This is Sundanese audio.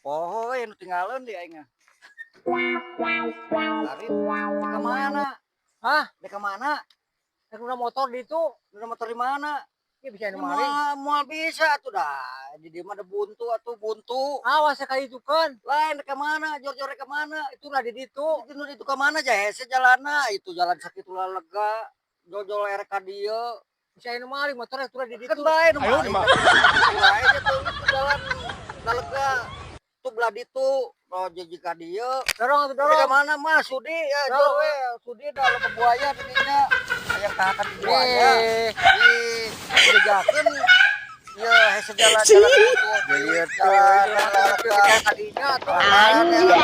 Poho euy nu tinggalin di aing mah. Arif, dek ka mana? Hah? Dek ka mana? Rek nunda motor di itu. Nunda motor di mana? Ya bisa nu maling. Moal moal bisa atuh dah. Di dieu mah ada buntu atuh, buntu. Awas sekali itu kan. Lain dek ka mana? Jor-jor rek ka mana? Itulah di ditu. Itu nu ditu ka mana ja hese jalanna, itu jalan sakitu lega. Jol-jol erek ka dieu. Bisa nu maling motornya itulah di Kan ditu. Bae nu maling. Bae itu jalan lega. Tuh belah ditu, oh jadi ka dieu. Dorong atuh, Dorong. dorong. Mana mah sudi ya Dorong. jol we, sudi dah lo buaya di dinya. Aya kahakan di buaya. Eh, Di dijakeun ya hese jalan jalan itu. Lihat Jalan tuh. lega. Tadinya tuh. Anjay.